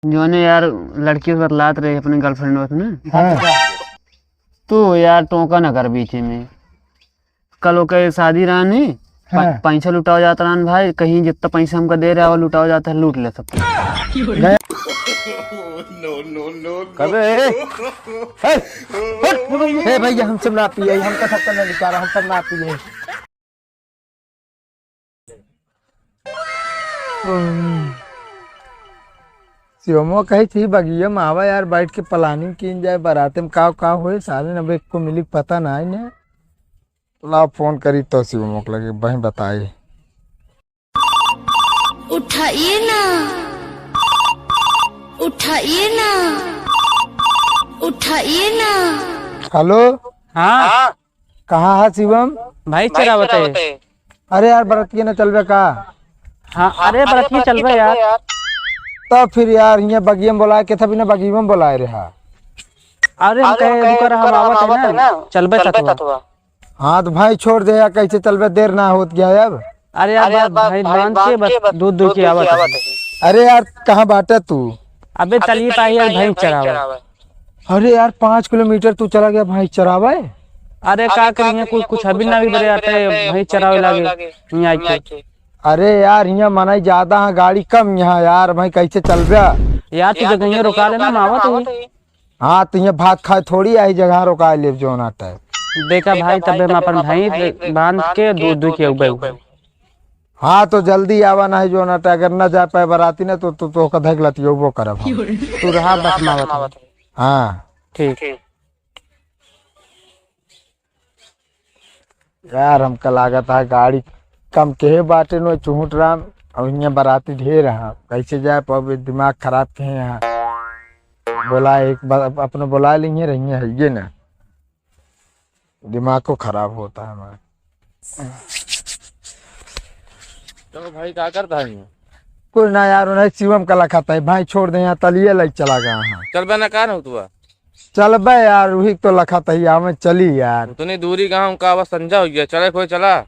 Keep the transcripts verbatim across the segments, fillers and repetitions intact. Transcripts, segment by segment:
जोने यार लड़की से बतलात रहे अपने girlfriend से ना। हाँ। तो यार टोका ना कर बीच में। कल ओके शादी रहनी, प-, हाँ। पैसा लुटाओ जात रहन भाई, कहीं जितना पैसा हमका दे रहा है वो लुटाओ जाता है, लूट ले सब। गया। कबे? हे, हट। हे भैया, हम सब ना पिए, हम तो सबका ना लुटा रहा, हम सब ना पिए। शिवमो कही थी, "बगिया में आवा यार, बैठ के planning कीन जाए, बाराते में का का होए, साले न अब एक को मिली पता ना है ने।" लाओ फोन करी तो शिवमो के लगे, वहीं बताई। उठाइए ना, उठाइए ना, उठाइए ना। हेलो। हाँ। कहाँ है शिवम? भाई चरावत है। अरे यार, बरतिया न चलबे का? हाँ, अरे बरतिया चलबे यार। तो फिर यार, हियाँ बगिया में बोलाए के था, बिना बगिया में बोलाए रहा। अरे हम कहे, "रुका रहा, हम आवत है ना, चलबे तथवा।" हाँ, तो भाई छोड़ दे यार, कैसे चलबे, देर ना होत गया अब। अरे यार, अरे यार, बा-, भाई, भाई, बांध के बस दूध दूध के आवत है। अरे यार, कहाँ बाटे तू? अबे तली पाही यार, भैंस चरावे। अरे यार, पाँच किलोमीटर तू चला गया भैंस चरावे? अरे का करिए, कुछ, कुछ अभी ना भी बरे आते, भैंस चरावे लागे, हियाँ आके। अरे यार, हियाँ मनई ज्यादा है, गाड़ी कम यहाँ यार, भाई कैसे चलबे? यार, तू जगहिया रोका लेना, हम आवत ही। हाँ, तो हियाँ भात खाए थोड़ी आई जगह रोका लेब जोन आटा है। देखा भाई, तबे हम अपन भैंस बांध के दूध दूध के उबे उबे। हाँ, तो जल्दी आवा, नहीं जोन आटा, अगर न जा पाए बराती ना, तो, तो, तो ओका धक लतियौबो करब हम। तू रहा बस मावत है। हाँ। ठीक। यार, हमका लागत है गाड़ी कम केहे बाटे नो चुहुट राम, और हियाँ बराती ढेर है, कैसे जाए पाबे, दिमाग खराब केहे यहाँ। बोला एक बार अप-, अपने बोला लेंगे, रहिए है ये ना, दिमाग को खराब होता है हमारा। तो भाई का करता है ये? कुछ ना यार, उन्हें शिवम का लखत है, भाई छोड़ दे यहाँ, तलिए लाइक चला गया है। चल बे ना, का ना हुआ? चलबे यार, वही तो लखत है, आवे चली यार। उतनी दूरी गाँव का आवा संझा हो गया, चले कोई चला।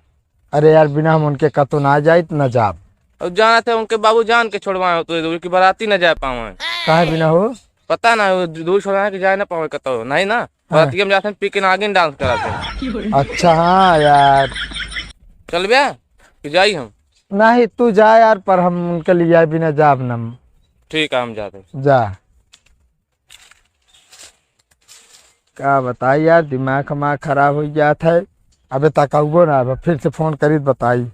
अरे यार, बिना हम उनके कतो ना जाइत ना जाब। अब जाना थे उनके बाबू जान के छोड़वाए हो, तो दूर की बराती ना जा पावे। काहे बिना हो? पता ना, वो दूर छोड़वाए के जाए ना पावे कतो, नहीं ना। हाँ। बराती हम जाते हैं, पी के नागिन dance कराते हैं। अच्छा, हाँ यार। चलबे कि जाई हम? नहीं, तू जा यार, पर हम उनके लिए बिना जाब ना। ठीक है, हम जाते हैं। जा। का बताई यार, दिमाग हमार खराब हो जात है। अबे तकउबो ना, अब फिर से फोन करी त बताई।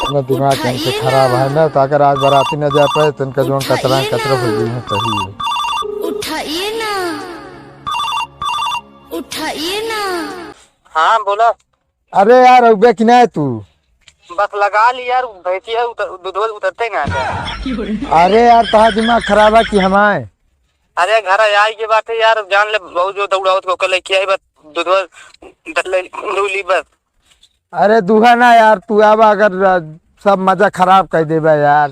इतना दिमाग इनके खराब है ना, तो अगर आज बराती न जा पाए, तो इनका जौन कचरा, कचरा हो गई है, सही है। उठाइए ना, उठाइए ना। हाँ, बोला। अरे यार, अउबे कि ना तू? बस लगा ली यार, भैंसिया उतर, दूधवा उतरते ना है। अरे यार, तहार दिमाग खराब है कि हमार? अरे घर आई के बात है यार, जान ले, बहुत जो दौड़ावत को कल लेके आई, बस दूधवा ले, दूली बस। अरे दुहा ना यार, तू आवा अगर, अ, सब मजा खराब कर देबे यार। अरे यार,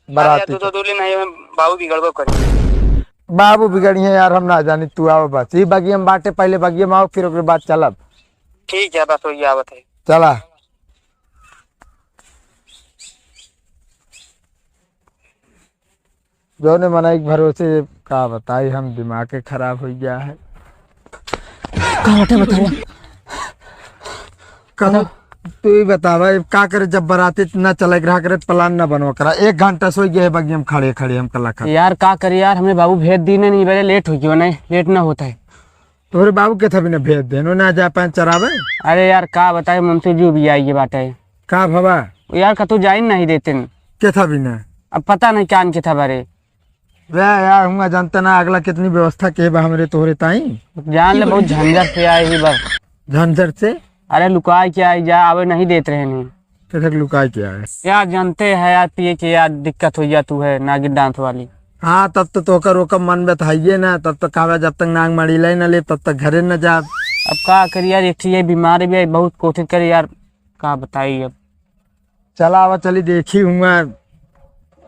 बराती तू तो दूली नहीं है, बाबू बिगड़बो करी। बाबू बिगड़ी है यार, हम ना जानी, तू आवा बस। ई बगिया में बाटे, पहले बगिया में आओ, फिर ओकरे बाद चलब। ठीक है, बस वही आवत है। चला। जौने मनई के भरोसे का बताई, हम दिमाग के खराब हो गया है। का बाटे बतावा? का बतावा? तू ही बतावा, अब का करे, जब बराती ना चले के रहा करे, plan ना बनवा करा। एक घंटा सोई गए बगिया में खड़े खड़े, हम कला खा। यार का करी यार, हमरे बाबू भेज दी नहीं, मेरे लेट हो गयो, नहीं लेट ना होता है। तोहरे बाबू के था भी ना भेज देनो, ना जा पाए चरावे। अरे यार का बताई, मन तो जो भी आई ये बात है। का भवा? यार कतौ जाइन नहीं देते। के था भी ना? अब पता नहीं क्या के था बारे। रे यार, हुआ जानते ना अगला कितनी व्यवस्था के बा हमरे तोहरे ताई। जान ले, बहुत झंझट से आए ही बस। झंझट से? अरे लुकाए के आई जा, आवे नहीं देत रहे नहीं। कैसे लुकाए के आए? यार जानते हैं यार, पिए के यार दिक्कत हो गया तू है नागिन dance वाली। हाँ, तब तो तोकर ओकर मन में तो हइये ना, तब तो कहबे जब तक नाग मड़ी ले ना ले तब तक घरे न जाब। अब का करी यार, एक ठे ये बीमारी भी है, बहुत कोशिश करी यार, का बताई अब। चला आवा, चली देखी हुआ।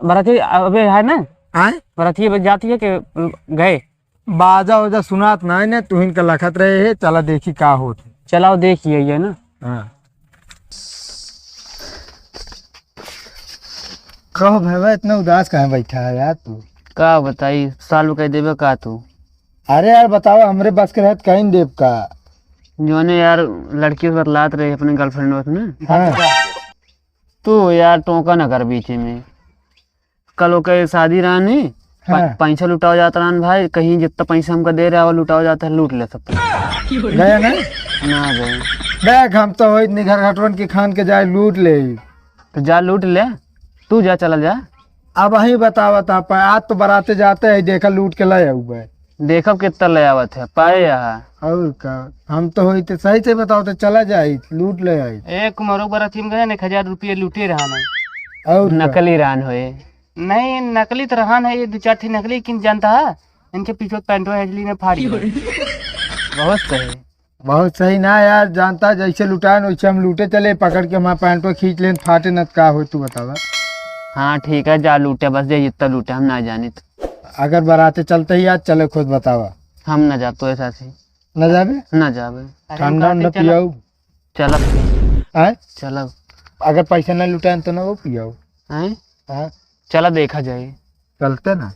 बराती अबे है ना? आय? बरतिया बज जाती है कि गए? बाजा ओजा सुनात नाहीं ने, तुहिन का लखत रहे है, चला देखी का होत है। चलाओ देखिए ये ना। हाँ। कहो भैया, इतना उदास काहे बैठा है यार तू? का बताई, solve कर देबे का तू? अरे यार बताओ, हमरे बस के रहत कहीं देब का? जोने यार लड़की से बतलात रहे अपने girlfriend से ना। हाँ। तू यार टोका ना कर बीच में। कल ओके शादी रहनी, प-, हाँ। पैसा लुटाओ जात रहन भाई, कहीं जितना पैसा हमका दे रहा हो लुटाओ जाता है, लूट ले सब। गया ना? ना गए। देख, हम तो वही निघर घटवन की खान के जाए लूट ले। तो जा लूट ले, तू जा, चला जा। अब वही बतावत आप, आज तो बराते जाते हैं, देखा लूट के ले आऊ बे। देखब कितना ले आवत है, पाए यहाँ। और का, हम तो होई तो सही से बताओ तो चला जाई, लूट ले आई। ए, कुमारो बराती में गए, एक हजार रुपये लूटे रहा ना। और का? नकली रहन होए। नहीं, नकली तो रहन है, ये दो चार ठे नकली, लेकिन जानता है, इनके पीछे पैंटवा हेजली में फाड़ी है। बहुत सही। बहुत सही ना यार, जानता जैसे लुटान वैसे हम लूटे चले, पकड़ के हमारा पैंटवा खींच लेन, फाटे न त का हो, तू बतावा। हाँ ठीक है, जा लूटे, बस जा जितना लूटे, हम ना जानित। अगर बराते चलते ही आज चले, खुद बतावा। हम ना जातो ऐसा से। ना जाबे? ना जाबे। अरे ठंडा हम उंडा कहते चलो। पियाऊ। चलब। आय? चलब। अगर पैसा ना लुटाएं तो ना वो पियाऊ। आय? हाँ। चला देखा जाए। चलते ना।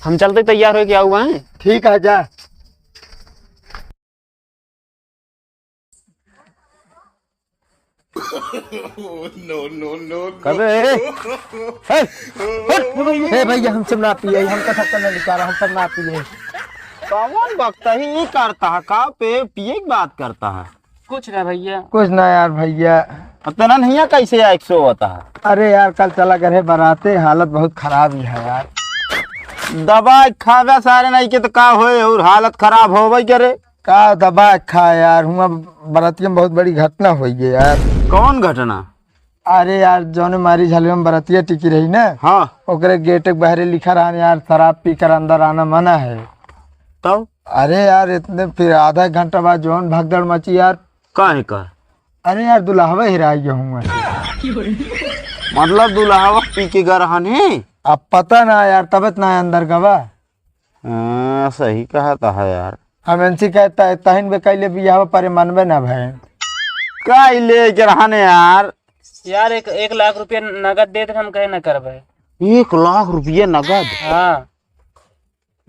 हम चलते तैयार होके आऊ हैं। ठीक है, जा। कबे, ए, ए, हट। ए भैया, हम सब ना पिए, हमका सब ना लुटा रहा, हम सब ना पिए। कौन बकता ही नहीं करता है, का पे पिए की बात करता है? कुछ ना भैया। कुछ ना यार भैया। अब तना नहीं है, कैसे आए, एक सौ होता है? अरे यार, कल चला गए बराते, हालत बहुत खराब ही है यार। दवाई खावे सारे नहीं के तो का होए और हालत खराब होवे करे। का दवा खा यार, हुआ बरातिया में बहुत बड़ी घटना होई है यार। कौन घटना? अरे यार, जौने मारी झलवे में बरातिया टिकी रही ना, हाँ। ओकरे गेट के बाहरे लिखा रहा यार, शराब पीकर अंदर आना मना है। तब? अरे यार, इतने फिर आधा घंटा बाद जौन भगदड़ मची यार। काहे का? अरे यार, दुल्हवा हेराई गया हुआ। मतलब दुल्हवा पी के गा रहन है? अब पता ना यार, तबत ना अंदर गवा। हाँ, सही कहा था यार। हम इनसे कहता है, तहिन बे कैले बियाह पर मनबे ना भए। का ही ले के रहन यार? यार, एक, एक लाख रुपया नगद दे दे, हम कहे ना करबे। एक लाख रुपया नगद? हाँ।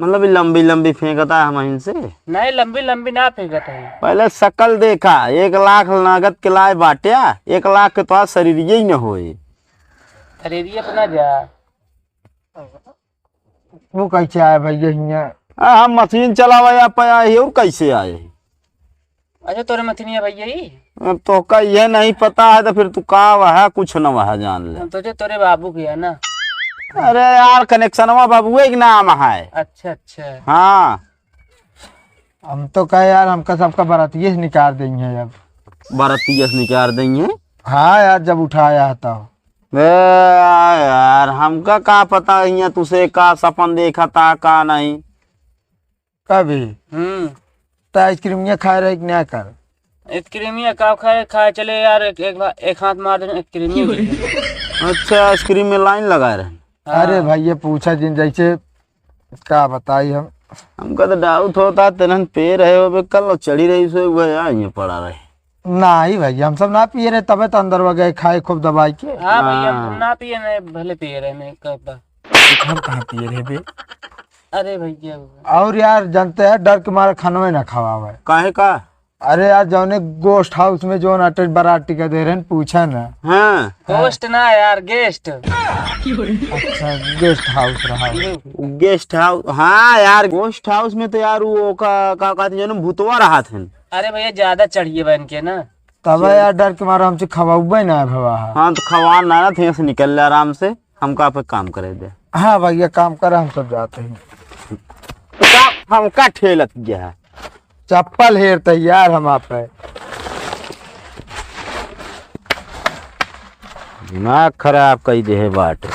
मतलब, ये लंबी लंबी फेंकता है हम इनसे? नहीं, लंबी लंबी ना फेंकत है। पहले शकल देखा, एक लाख नगद के लाए बाट्या, एक लाख के तो आज शरीर ही न होए। शरीर ही अपना जा। वो कैसे आए भैया हियाँ? आ, हम मशीन चलावे या पे आए ही और कैसे आए ही? अच्छा, तोरे मशीनिया भैया ही? अब तोहका यह नहीं पता है तो फिर तू का वहा कुछ न वहा जान ले। हम सोचे तोरे बाबू के है ना। अरे यार, कनेक्शनवा बाबुए के नाम है। अच्छा, अच्छा। हाँ। हम तो कहे यार, हमका सबका बरातिये से निकाल देंगे अब। बरातिये से निकाल देंगे? हाँ यार, जब उठाया है तब। ए यार, हमका का पता हियाँ तुसे का सपन देखा था, का नहीं। कभी? हम्म। त आइसक्रीमिया खाए रहे कि ना कर? आइसक्रीमिया का खाए, खाए चले यार, एक, एक, एक हाथ मार देने आइसक्रीमिया की। अच्छा, आइसक्रीम में लाइन लगा रहे? हाँ। अरे भाई, ये पूछा जिन जैसे, का बताई हम? हमका तो डाउट होता, तेनहन पे रहे हो बे, कल चढ़ी रही सो वह यहाँ पड़ा रहे। नहीं भाई, हम सब ना पिए रहे, तबे तो अंदर वो गए खाए खूब दबाई के। हाँ भैया, हम हाँ। ना पिए रहे, भले पिए रहे, नहीं कहता। हम कहाँ पिए रहे बे? अरे भैया। और यार, जानते हैं, डर के मारे खानवे ना खवावे। काहे का? अरे यार, जौने गेस्ट हाउस में जौन अटैच बारात टिका दे रहे हैं, पूछा ना। हाँ। गेस्ट ना यार, गेस्ट। अच्छा, गेस्ट हाउस रहा। गेस्ट हाउस, हाँ यार, गेस्ट हाउस में तो यार वो का, का कहते हैं, जौन भूतवा रहा थे। अरे भैया, ज्यादा चढ़िए बन के ना। तब यार, डर के मारे हमसे खवाउबे ना भवा। हाँ, तो खवा ना, ना थे से निकल ले आराम से। हमका पे काम करे दे। हाँ भैया, काम करे, हम सब जाते हैं। का हमका ठेलत गया है? चप्पल हेर तैयार हम आप पे। दिमाग खराब कई देहे बाटे।